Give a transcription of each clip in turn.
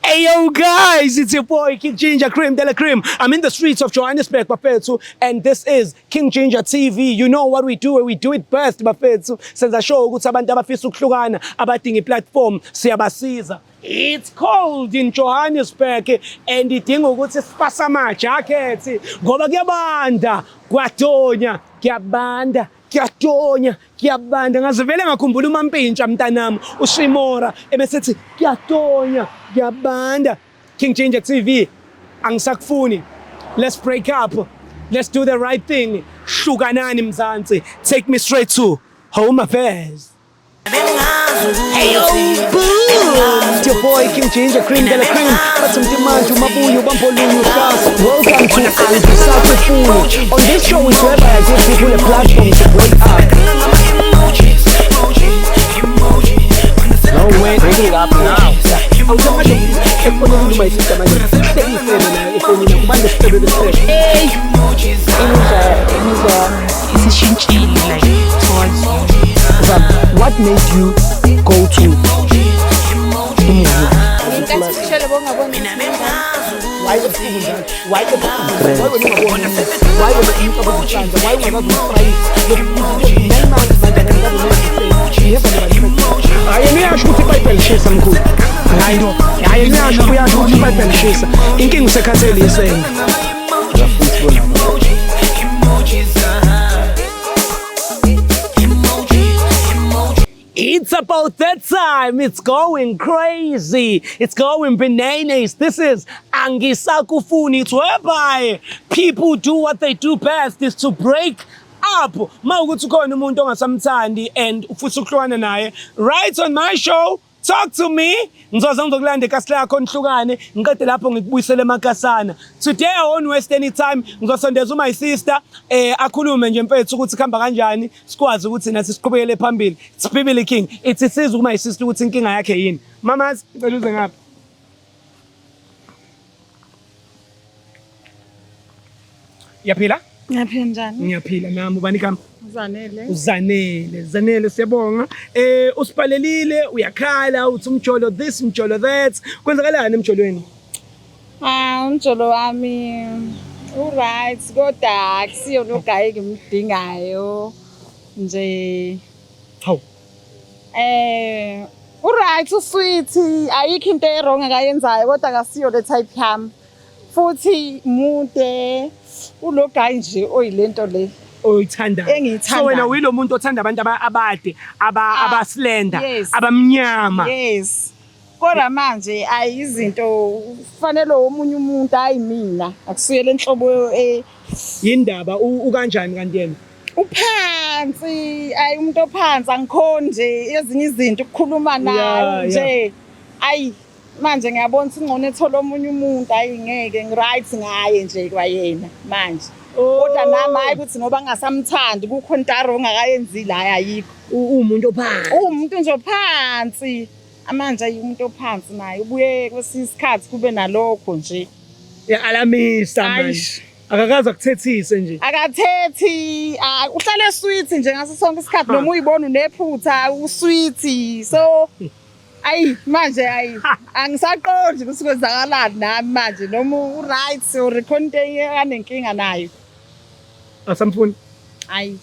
Hey yo guys, it's your boy King Ginger Cream de la Cream. I'm in the streets of Johannesburg, bafethu, and this is King Ginger TV. You know what we do, we do it best, bafethu. Senza sure ukuthi abantu abafisa ukuhlukana, abadinga i-platform, siyabasiza. It's cold in Johannesburg and idinga ukuthi sifase ama-jacket ngoba kuyabanda, kuyatonya, kuyabanda, kuyatonya, kuyabanda. Ngaze vele ngakhumbula uMampintsha mntanami, uShimora ebesethi kuyatonya, kuyabanda. King Ginger TV, angisakufuni. Let's break up. Let's do the right thing. Hlukanani Mzansi. Take me straight to Home Affairs. Hey yo, boom! It's your boy King Ginger Cream de la Cream. Bathi mntimanje umabuye ubambolunye uhlasa. Welcome to Angisakufuni. On this show is whereby I give people a platform to break up. No way, bring it up now. Awusamanje efonini uma isister manje. Sekuyisebe nayo efonini kubantu isifebe besifebe. Hey, Imizwa isishintshile like towards you. Zam, what made you go to umuzi? Ngenkathi ushele bongaboni Why ebusuku njalo? Why ebusuku? Why wena ungaboni? Why wena umcabango uhlanja? Why ungakaze umfrayise? 9 months manje akakaze. You have never. Hayi, yena uyasho ukuthi iBhayibheli lishisa mkhulu. Hayi no. Hayi, yena uyasho ukuthi iBhayibheli lishisa. Inkinga usekhathele isenge. It's about that time. It's going crazy. It's going bananas. This is Angisakufuni. It's whereby people do what they do best, is to break up. Mawukuthi ukhona umuntu ongasamthandi and ufisa ukuhlukana naye, right on my show. Talk to me. Ngizoza ngizokulanda ekasi lakho nihlukane. Ngiqede lapho ngikubuyisele emakasana. Today I won't waste any time. Ngizosondeza my sister akhulume nje mfethu ukuthi kuhamba kanjani, sikwazi ukuthi nathi siqhubekele phambili. It's Bibili King. It's isiza kuma sister ukuthi inkinga yakhe yini. Mamas, ngicela uze ngapha. Yaphila? Ngiyaphila, njani? Ngiyaphila nami. Ubani igama? Zanele. Uzanele, Zanele, siyabonga. Usiphalelile, uyakhala, uthi umjolo this, umjolo that. Kwenzakalani emjolweni? Ah, umjolo wami u-right kodwa akusiyo lo guy engimdingayo nje. Hawu. U-right, u-sweet, ayikho into e-wrong akayenzayo kodwa akasiyo le type yami. Futhi mude ulo guy nje oyilento le Oyithandayo. Engiyithandayo. So wena uyilo muntu othanda abantu abade, Ah, aba slender, yes. abamnyama. Yes. Kodwa manje ayi, izinto kufanele omunye umuntu, hayi mina. Akusuye le nhlobo Yindaba ukanjani kanti yena? Uphansi, ayi, umuntu ophansi angikhoni nje ezinye izinto ukukhuluma naye nje. Ayi, manje ngiyabona ukuthi ngcono ethola omunye umuntu, ayi ngeke, ngi-right ngaye nje kwayena manje. Kodwa nami hayi ukuthi ngoba ngingasamthandi kukho into a-wrong akayenzile, hayi ayikho. Uwumuntu ophansi. Uwumuntu nje ophansi. Manje ayi, umuntu ophansi naye ubuye kwesinye isikhathi kube nalokho nje. Alamisa manje. Ayish. Akakaze akuthethise nje. Akathethi, ah, uhlale sweet nje ngaso sonke isikhathi noma uyibona unephutha u-sweet. So ayi manje ayi angisaqondi ukuthi kwenzakalani nami manje noma u-right or khona into anenkinga nayo. Asamfuni. Ayi,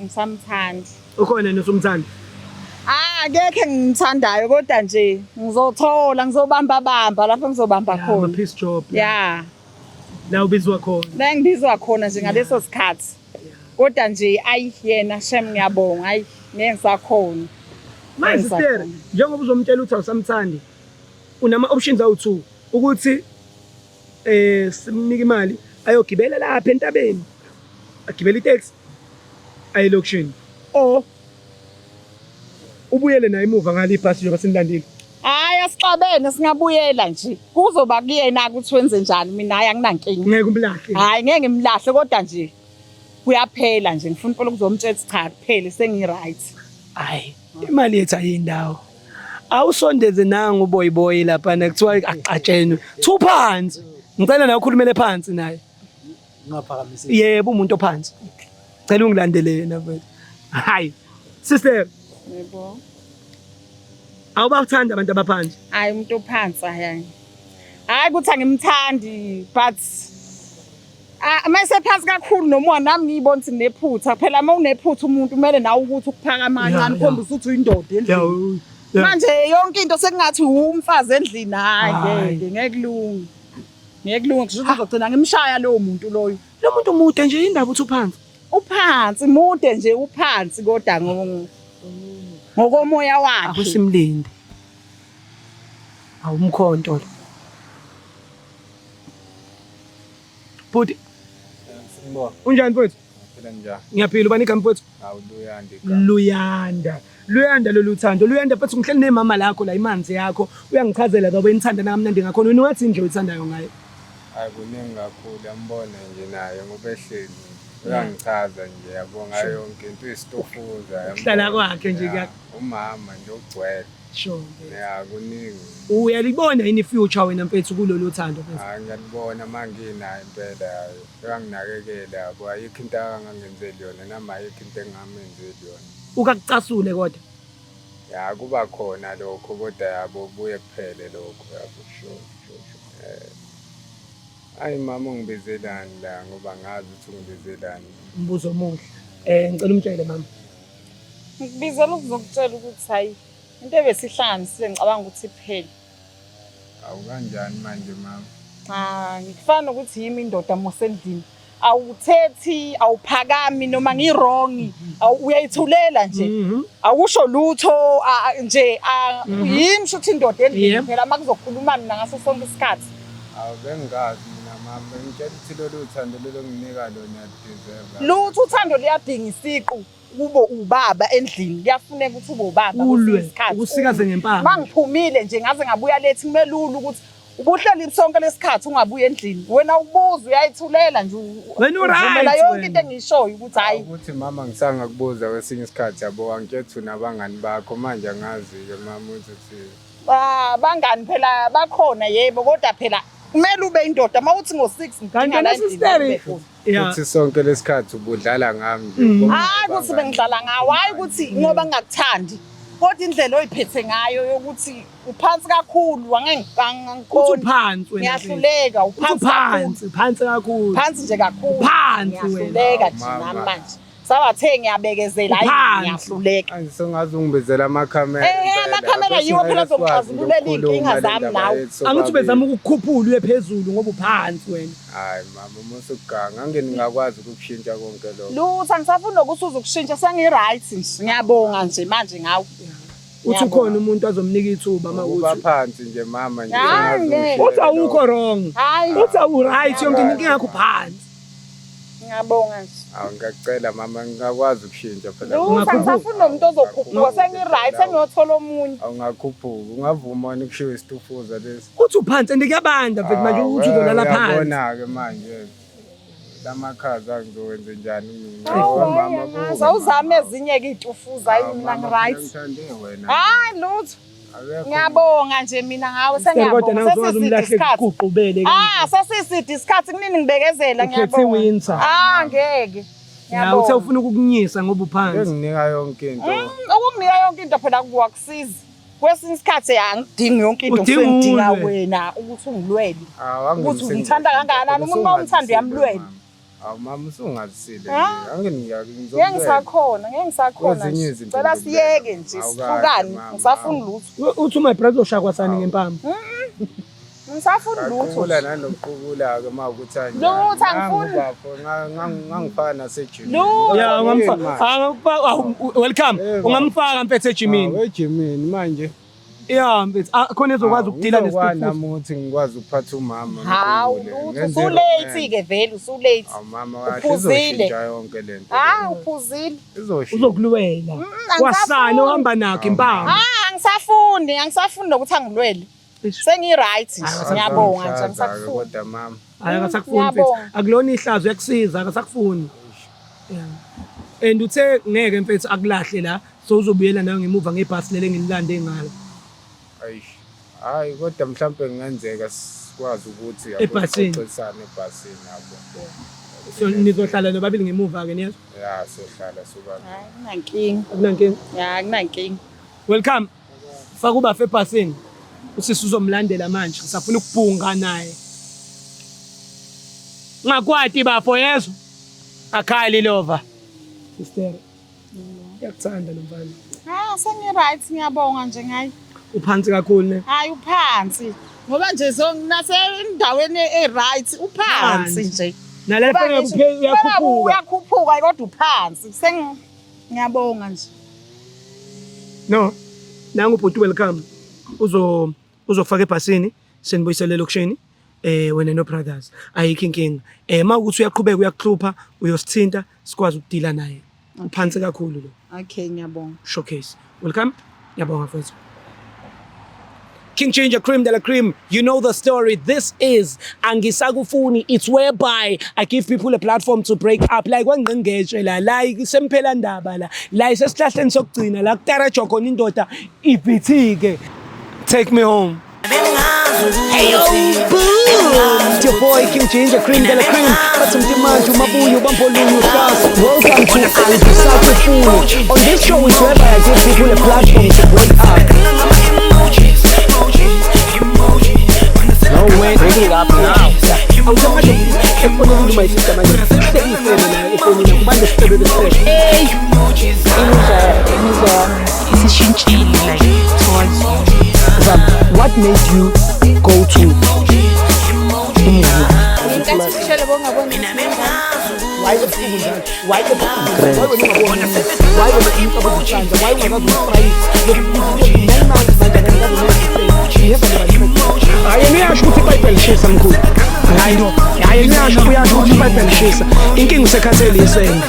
ngisamthandi. Ukhona nosumthanda. Ah, akekho engimthandayo kodwa nje ngizothola, ngizobamba bamba lapho ngizobamba Ama khona. piece job. Yeah. La ubizwa khona. La ngibizwa khona nje ngaleso sikhathi. Kodwa nje ayi yena shem, ngiyabonga, ayi ngeke ngisakhona. Manje sister, Ngisakhona. njengoba uzomtshela ukuthi awusamthandi, unama options awu2 ukuthi simnike imali ayogibela lapha entabeni. Agibele itaxi aye elokishini. Or ubuyele naye emuva ngale ibhasi njengoba sinilandile. Hayi, asixabene, singabuyela nje. Kuzoba kuyena ukuthi wenze njani, mina hayi anginankinga. Ngeke umlahle. Hayi, ngeke ngimlahle kodwa nje kuyaphela nje, ngifuna impela ukuzomtshela ukuthi cha, kuphele, sengi-right. Hayi, imali yethu ayindawo. Awusondeze nangu boy lapha kuthiwa axatshenwe. Thu phansi. Ngicela nawe ukhulumele phansi naye. Ungaphakamisi. Yebo, umuntu ophansi. Cela ungilandele yena mfethu. Hayi. Sister, Yebo. awubathanda abantu abaphansi? Hayi, umuntu ophansi hayi. Hayi ukuthi angimthandi but ah mase phansi kakhulu noma nami ngiyibona ukuthi nginephutha phela uma unephutha umuntu kumele nawe ukuthi ukuphakama kancane ukhombisa ukuthi uyindoda endlini. Manje yonke into sekungathi umfazi endlini hayi ngeke ngeke kulunge. Ngeke kulunge kusho ukuthi uzogcina ngimshaya lowo muntu loyo. Lo muntu mude nje indaba uthi uphansi. Uphansi mude nje uphansi kodwa ngokomoya wakhe. Akusimlindi. Awumkhonto lo. Bhuti. Sanibona. Unjani mfowethu? Phila njani? Ngiyaphila ubani igama mfowethu? Hawu Luyanda igama. Luyanda. Luyanda lolu thando. Luyanda mfethu ngihleli nemama lakho la imanzi yakho. Uyangichazela baba enithanda nakamnandi ngakhona. Wena ungathi nje uyithandayo ngaye. Hayi kuningi kakhulu yambona nje naye ngoba ehleli. Uyangichaza nje yabo ngayo yonke into uyisitofuza. yambona. Ukuhlala kwakhe nje Ya, Umama nje ugcwele. Sure. Ya kuningi. Uyalibona yini future wena mfethu kulolu thando mfethu? Hayi ngiyalibona uma nginayo impela yayo. Uyanginakekela yabo ayikho into angangenzeli yona nami ayikho into engingamenzeli yona. Ukakucasule kodwa. Ya kuba khona lokho kodwa yabo kubuye kuphele lokho yabo. Sure, sure, sure. Eh. Ayi mama ungibizelani la ngoba ngazi ukuthi ungibizelani. Umbuzo omuhle. Eh ngicela umtshele mama. Ngikubizela ukuzokutshela ukuthi hayi into ebesihlanganisile ngicabanga ukuthi iphele. Awu kanjani manje mama? Cha, ngikufana nokuthi yimi indoda mosendlini. Awuthethi, awuphakami noma ngi-wrong, uyayithulela nje. Awusho lutho nje yimi shuthi indoda endlini phela uma kuzokhuluma mina ngaso sonke isikhathi. Awu bengingazi mina mama, bengitshela ukuthi lolu thando lolu onginika lona deserve. Lutho uthando luyadinga isiqu. Kube ubaba endlini kuyafuneka ukuthi ube ubaba Ulwe, ukusikaze ngempama. Mangiphumile nje ngaze ngabuya lethi kumelula ukuthi ubuhleli sonke lesikhathi ungabuya endlini wena ubuza uyayithulela nje Wena u-right uvumela yonke wena. into engiyishoyo ukuthi hayi Ukuthi mama ngisangakubuza kwesinye isikhathi yabo wangitshela unabangani bakho manje angazi-ke mama ukuthi bangani phela bakhona yebo kodwa phela kumele ube indoda uma uthi ngo-6 Kanti wena sister Futhi sonke lesikhathi ubudlala ngami nje. Hayi ukuthi bengidlala ngawo, hayi ukuthi ngoba ngingakuthandi. Kodwa indlela oyiphethe ngayo yokuthi uphansi kakhulu Uthi angikhoni. uphansi wena. Ngiyahluleka, Uthi uphansi kakhulu. uphansi, phansi kakhulu. Phansi nje kakhulu. Uphansi wena. Ngiyahluleka nje Mama. nami manje. Sabathe ngiyabekezela hayi Uphansi. ngiyahluleka. Manje songaze ungibizela amakhamera. Eh, amakhamera yiwo phela azokuxazululela iy'nkinga zami nawe. Angithi ubezama ukukukhuphula uye phezulu ngoba uphansi wena. Hayi mama uma usuganga angeke ngingakwazi ukukushintsha konke lokho. Lutho angisafuni nokuthi uzokushintsha sengi-right nje. Ngiyabonga nje manje ngawe. Uthi ukhona umuntu azomnika ithuba uma Ukuba uthi phansi nje mama nje. Hayi, sengaze ngeke. ungishiyele uthi awukho lokho. wrong. Hayi. Uthi awu right yonke into inkinga yakho uphansi. Ngiyabonga nje. Awu ngiyacela mama ngingakwazi ukushintsha phela. Lutho Ungakhuphuka. angisafuni nomuntu ozokhuphuka sengi-right sengiyothola omunye. Awungakhuphuka ungavuma wena ukushiwa isitufuza lesi. Uthi uphansi and kuyabanda mfethu manje uthi uzolala phansi. Uyabona-ke manje lamakhaza ngizowenze njani mina? Hawu, Mama, hayi, buka, angazi. Awuzame mama. ezinye-ke iy'tufuza hayi Hawu, mina mama, ngi-right. ngithande wena. Hayi lutho. Akekho Ngiyabonga nje mina ngawe Kodwa sengiyabonga. nawe uzowazi Sesiside umlahle isikhathi. kuqubele. Ah, sesiside isikhathi kunini ngibekezela Ukhethe ngiyabonga. winter. Ah, ngeke. Ya uthe Ngiyabonga. ufuna ukukunyisa ngoba uphansi. Benginika yonke into. Ukunginika yonke into phela kuwakusiza. Kwesinye isikhathi angidingi yonke into Udinga ngidinga ulwe. wena ukuthi ungilwele. Awu, angeke Ukuthi ngisengizwe umthanda kangakanani, umuntu uma umthanda uyamlwela. mama. Awu mama usungazisile nje. Ah. Angeke Ngeke ngizokubeka. ngisakhona, ngeke ngisakhona. Kwezinye nje. izinto Cela nje siyeke nje, Awukahle, sihlukane. mama. Ngisafuni lutho. Uthi my brother ushakwasani ngempama. Ngisafuni lutho. Qubula nanokuqubula-ke uma ukuthi anjani. Lutho, angifuni. Ngangifaka nasejimini. Lutho. Ya ungamfaka. Ah, welcome. Eh, Ungamfaka mfethu ejimini. Ejimini manje. Ya mfethu, ah, khona ezokwazi ukudila Ngizokwazi nesitufuza. nami ukuthi ngikwazi ukuphatha umama. Hawu ngiqubule. lutho, Ngenze usulate i-romance. ke vele, usulate. Awu mama kahle Uphuzile. izoshintsha yonke lento. Ah, uphuzile. Izoshintsha. Uzokulwela. angisafuni. Kwasani ohamba nakho impama. Ah, angisafuni, angisafuni nokuthi angilwele. Sengi-right nje, ngiyabonga nje, angisakufuni. Kodwa mama. Hayi akasakufuni mfethu. Ngiyabonga. Akulona ihlazo uyakusiza akasakufuni. Yeah. And uthe ngeke mfethu akulahle la so uzobuyela nayo ngemuva ngebhasi lele ngililande ngalo. Ayish. Hayi kodwa mhlambe kungenzeka sikwazi ukuthi yabo, Ebhasini. sixoxisane ebhasini yabo. So nizohlala nobabili ngemuva ke niyezwa? Ya sohlala sobabili. Hayi, akunankinga. Akunankinga. Ya, akunankinga. Welcome. Faka ubafe ebhasini. Usisi uzomlandela manje, ngisafuna ukubhunga naye. Ngakwati bafo yezwa. Akhali lova. Sister. Ngiyakuthanda lo mfana. Ah, sengi-right ngiyabonga nje ngaye. Uphansi kakhulu ne. Hayi uphansi. Ngoba nje so nasendaweni e-right uphansi nje. Nalapho uyakhuphuka. Uyakhuphuka kodwa uphansi. Seng ngiyabonga nje. No. Nangu ubhuti welcome. Uzo uzofaka ebhasini senibuyisele elokishini. Wena no brothers. Ayikho inkinga. Mawukuthi uyaqhubeka uyakuhlupha uyosithinta sikwazi ukudila naye. Uphansi kakhulu lo. Okay, ngiyabonga. Showcase. Welcome. Ngiyabonga mfethu. King Ginger Cream de la Cream, you know the story. This is Angisakufuni. It's whereby I give people a platform to break up. Like kwangqingetshe la, like semphela ndaba la, la isesihlahleni sokugcina la kutarajwa khona indoda ivithike. Take me home. Hey yo, boom! It's your boy King Ginger Cream de la Cream. Bathi mtimanje umabuyo bambolunye stars. Welcome to Angisakufuni. On this show is whereby I give people a platform to break up. No way, bring it up now. Awusamanje efonini uma isista manje. Sekuyisebe nayo efonini kubantu isebe besebe. Hey, Imizwa yami isishintshile like towards you. Zam, what made you go to umuzi? Ngenkathi ushele bongaboni. Why ebusuku njalo? Why ebusuku? Why wena ungaboni? Why wena umcabango ucanza? Why ungakazi ufrayise? 9 months manje akakazi. Yebo Hayi yena uyasho ukuthi iBhayibheli lishisa mkhulu. Hayi no. Hayi yena uyasho ukuthi iBhayibheli lishisa. Inkinga usekhathele isende.